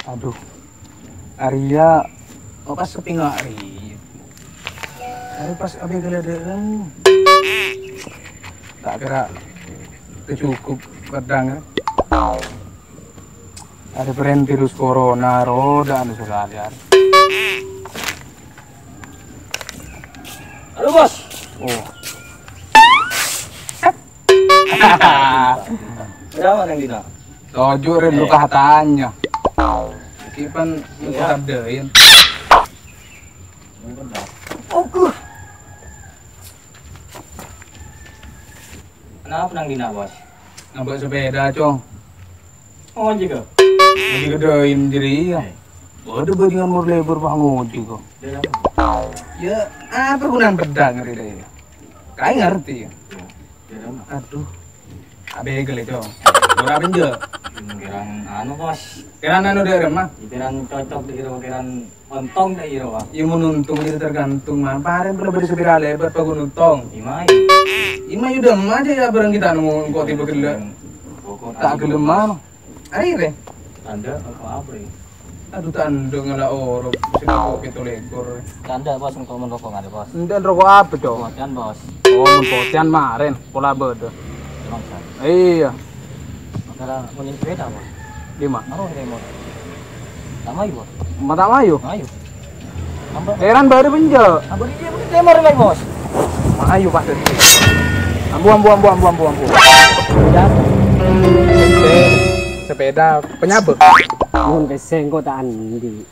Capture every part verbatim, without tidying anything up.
Adhu. Arèya, oh, pas sapènga' arèya. Arèya pas abâ' ghellâ' dhâ'râ. Ta' kèra tacokop peddhâng, eh. Arèya bârâmma virus corona, roda anu sakalè, arèya. Halo, Bos. Oh. Ada apa, Kang Dina? Toju' rè, lu katanya. Iki pan engko' tandhain. Oke. Kenapa nang dina, Bos? Ngambek sepeda, Cong. Ngojek, kok? Ngojek gedhe'en diri, ya. Eh. Waduh, bajingan mor lebur, Pak, ngojek, kok. Dalam. Ya, apa gunaan pedang, kali, ya? Kae ngerti, ya? Ya, dalam. Aduh. Abegel, Cong. Ora benjel. Pikiran anu, Bos. Pikiran anu, dâ'râmma? Pikiran cocok, dikira pikiran Ontong ta' iyâ, Wak? Iyâ, mon ontong jârèya tergantung, Man. Parèng pèlè bâdâ sapèra lèbât, paghun ontong. Iyâ, mayu. Iyâ, mayu dâ'remma jâ, ya, bârâng ghi' ta' nemmo engko' tèbâ ghellâ'. Pokok ta' tadi, ghellem, Bos. Mano? Arè, rè? Tandhâ apa, apa, rè? Aduh, tandhâ ngala' orok. Sèngko' pètto lèkor. Tandhâ, Bos, engko' mon roko' ngarè, Bos. Enḍâ' roko' apa, Cong? Potèyan, Bos. Oh, mon potèyan marèn, pola bâdâ. Emang, Bos? Iyâ. Masalah ngonjheng sepeda, Bos. Di ma? Aro, di ma? Ta' mayu, Bos. Ma ta' mayu? Mayu. Ambek. Heran baru penjel. Ambek iya, mungkin temor lagi, Bos. Mayu, Pak. Ambu, ambu, ambu, ambu, ambu, ambu. Ya. Sepeda penyabet. Mun peseng kok ta' andi'.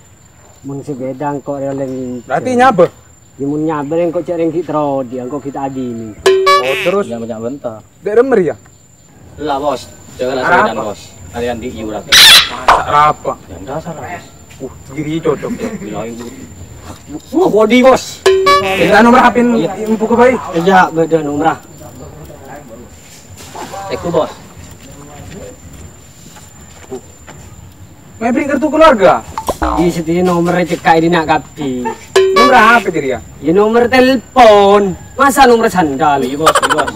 Mun sepeda engko' rè oleh nginjhâm. Berarti nyabet? Ya, mun nyabet engko' cè' rèng ghi' terro, di engko' ghi' ta' adhini. Oh, terus? Ya, banyak bentar. Dek remer ya? Lah, Bos. Jangan Arapa? Asal Bos. Kalian di iuran. Masa arapa? Ya, dasar, Bos. Uh, diri cocok. Bilang ibu. Wah, body, Bos. Kita nomor H P-n. Iya. Empuk ke bayi? Iya, beda nomor. Eko, Bos. Mebri kartu keluarga? Di sini nomor cekak ini nak kabdi. Nomor apa jadi ya? Ya nomor telepon. Masa nomor sandal? Iya, Bos, iya, Bos.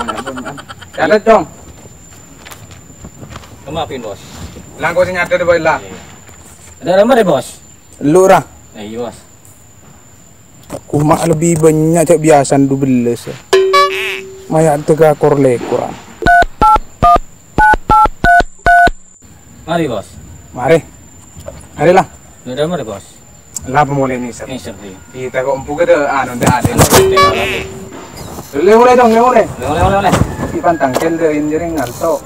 Catat, Cong. Kemapin, Bos? Langkau sing ada di bawah lah. Ada nomor ya, Bos? Lu, Ra. Eh, iya, Bos. Kuma' lebbi bânnya' cè' biyasana dubellâs. Maya' tèga kor lèkoran. Mari, Bos. Mari. Mari, lah. Udah, mari, Bos. Lah, apa mulai ngisep? Ngisep, iya. Kita kok empuk ada, anu, ndak ada. Boleh, boleh, dong, boleh. Boleh, boleh, boleh. Di pantang, cendera, injering, ngantuk.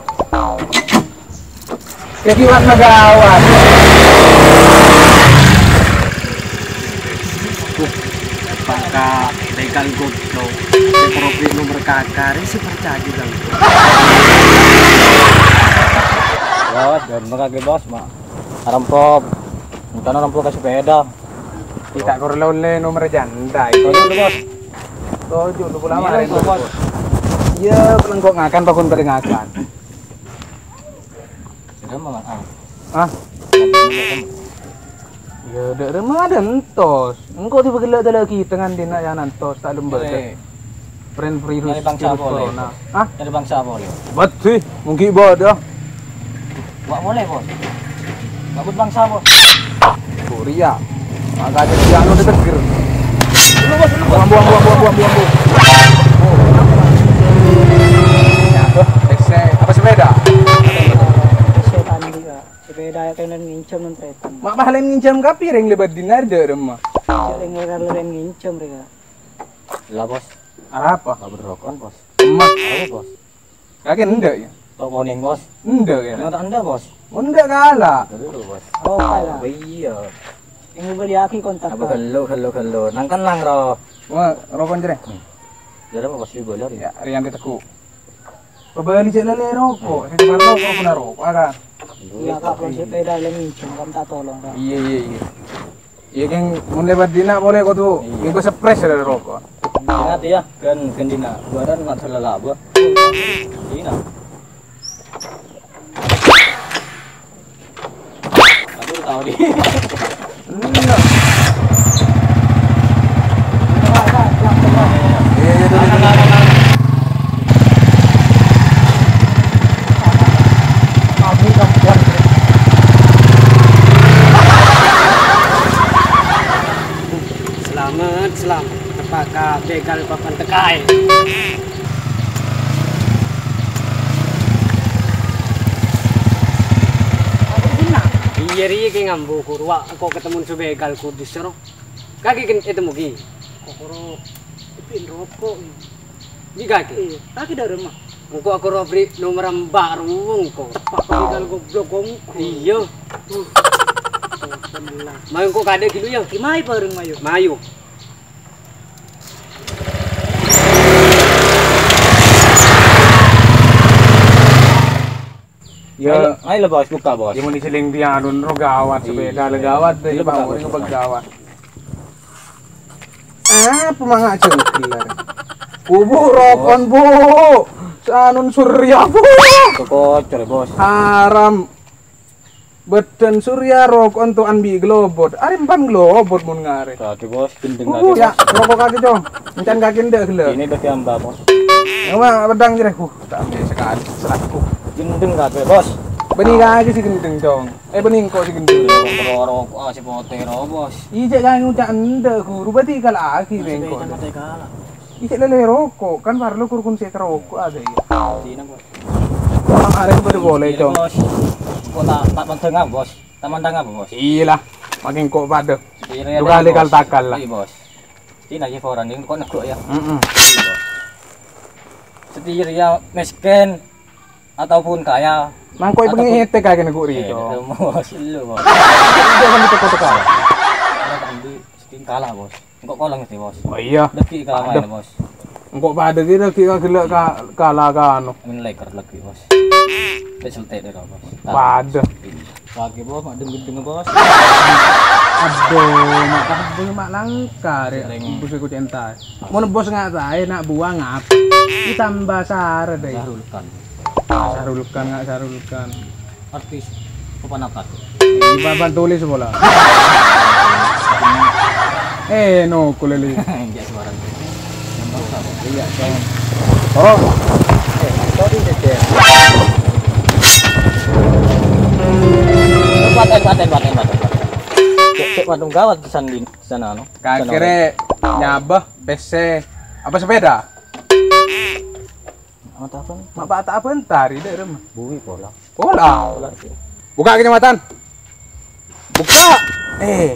Jadi warna gawat. Bangka, tegal goblok. Profil nomor kakak, si percaya, Bang. Gawat, dan mereka, Bos, Mak. Rampok. Bukan rampok ke sepeda. Kita kurang oleh nomor janda itu. Tujuh, Bos. Tujuh, lu pulang. Iya, mana, Bos? Iya, penenggok ngakan, bangun pada ngakan. Sudah, Mang. Ah. Hah? Ya, dek rumah ada entos. Engko' tiba gella' ada lagi, tengah dina ya nantos, tak lembek. Nyari. Pren virus, nyari bangsa virus apa, Le? Corona. Hah? Nyari bangsa apa, Le? Bet sih, mungkin bodoh. Wak boleh, Bos. Kabut bangsa apa? Korea. Makanya dia anu ditegur. Dulu, Bos, dulu, Bos. Ambu, ambu, ambu, ambu, ambu, ambu. Oh. Apa? Ese, apa sepeda? Ese tadi, Kak. Sepeda ya kena nginjem nang tretan. Mak pahalèn nginjem kapi rèng lèbât dinar dâ' remma. Rèng lèbât nginjem rèng. Lah, Bos. Arapa? Kabut rokokan, Bos. Emak. Apa, Bos? Kakek endak ya? Tok kuning, Bos. Endak ya? Yang tak endak, Bos. Oh, endak kalah. Dulu, Bos. Oh, kalah. Oh, iya. Yang beli aki kontak. Apa gelo, gelo, gelo. Nang kan lang, Ro. Wah, rokok jere. Hmm. Jadi apa, Bos, dibayar ya? Ya, Rianti Teguh. Pabali cek lele rokok. Saya tukar rokok, pernah rokok, kan? Iya, Kak, kalau sepeda lagi minjem, kan tak tolong, Kak. Iya, iya, iya. Iya, Kang, mun lewat dina boleh kok tuh. Iya. Minggu sepres ada rokok. Ingat ya, kan, kan dina. Badan nak salah laba. Dina. Aku tahu di. Iya. Iya, iya, tuh, tuh, tuh. Begal papan tekaè. Iyâ, rèya kè ngambu, Ghuru, wa', engko' katemmo sè begal, Ghuru, dissa' ro. Kakè kèn ètemmo, ghi? Kokoro, èbin roko'. Ghi kakè? Iyâ, kakè dâ'remma? Engko' aku ro bri' nomer empa' ro engko'. Pak begal goblok engko'. Iyâ. Uh. Astagfirullah. Mayu engko' kadhâ' ghi lu, yâ. Ghi mayu bhâreng, mayu. Mayu. Ya, ayo lah, Bos, buka, Bos. Ya, mending seling dia, Dun, ro gawat, sepeda lah gawat, deh, Pak, buka, Bos, ini buka. Gawat. Apa mangga jengkel, lah? Kubu rokon, Bu. Sanun Surya, Bu. Kocor, Bos. Haram. Bâdân Surya roko' ènto'an bi' globot. Arè empan globot mon ngarè. Tadâ', Bos, gendeng. Oh, kakè, ya, Bos. Roko' kakè, Cong. Encan kakè endâ' ghellâ'. Ini bagi hamba, Bos. Coba pedang jere. Huh, tak ambil sekali. Selaku. Gendeng kakè, Bos. Bânnè kakè sè gendeng, Cong. Eh, bânnè engko' sè gendeng. Roko', roko', ah, sè potè ro, Bos. Ijek kakè ngucak endâ', Ghuru. Berarti kala'aghi engko'. Ijek lele roko', kan parlo kurkun sè roko' ada ya. Sini, Bos. Arè padâ bolè, Cong. Bos. Kok ta', ta' mandhâng apa, Bos? Ta' mandhâng apa, Bos? Iyâ lah, makin kok padâ. Dua kali kal takal lah. Iya, Bos. Ini lagi koran, ini kok negok ya? Heeh. Iya, Bos. Setir ya miskin ataupun kaya. Mangkoi ataupun pengete kagak negok ri, Cong. Bos, lu, Bos. Jangan teko-teko. Ada tadi setim kalah, Bos. Engko' kolong mesti, Bos. Oh iya. Lagi kalah main, Bos. Engko' padâ ki lagi ka gellâ' ka, kalah ka anu. Main leker lagi, Bos. Wis seltek deh, Bos. Padâ. Lagi, Bos, mak deng-deng, Bos. Aduh, mak kadung mak langka rè. Sering. Bos aku cinta. Mon bos nggak tahu, nak buang apa? Ditambah sare deh. Sarulkan. Sarulkan, nggak sarulkan. Artis keponakan. Di papan tulis bola. Eh, no, kuleli. Enggak suara. Iya, Cong. Oh. Eh, sorry, Cece. Paten, paten, paten, paten. Cek, cek, waduh, gawat di sana, di sana, anu. Kakere nyabah, pese, apa sepeda? Apa tahun? Mak apa tahun tari deh, Rem? Bumi pola. Pola. Pola, iya. Buka kecamatan. Buka. Eh.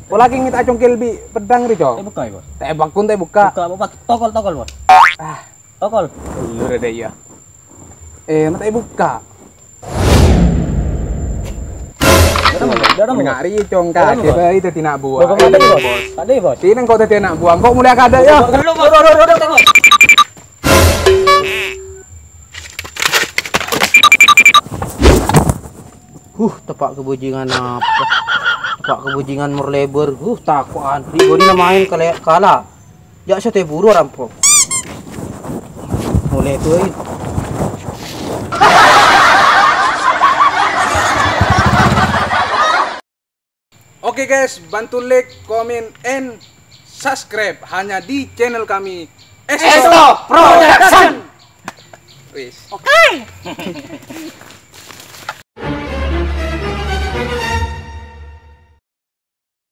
Pola ki ngita congkel bi pedang ri, Cong. Eh, buka, Bos. Tembak pun teh buka. Buka, buka. Tokol, tokol, Bos. Ah. Tokol. Lu rada iya. Eh, mata buka. Dalam, dalam, Bos. Ngari, Cong, dalam, kaki Bos. Bae dadi nak buang. Bos, kok ada, Bos? Ada, Bos. Sini kok dadi anak buang. Kok mulai kada ya? Bos, dulu, Bos. Dulu, dulu, dulu, dulu, Bos. Huh, tepak kebajingan apa? Tepak kebajingan mor lebar. Huh, takokan. Di bodi main kale-, kala. Ya, saya buru rampok. Mulai tuh, eh. Oke guys, bantu like, comment, and subscribe hanya di channel kami, Esto Esto Production. Production. Wis. Oke.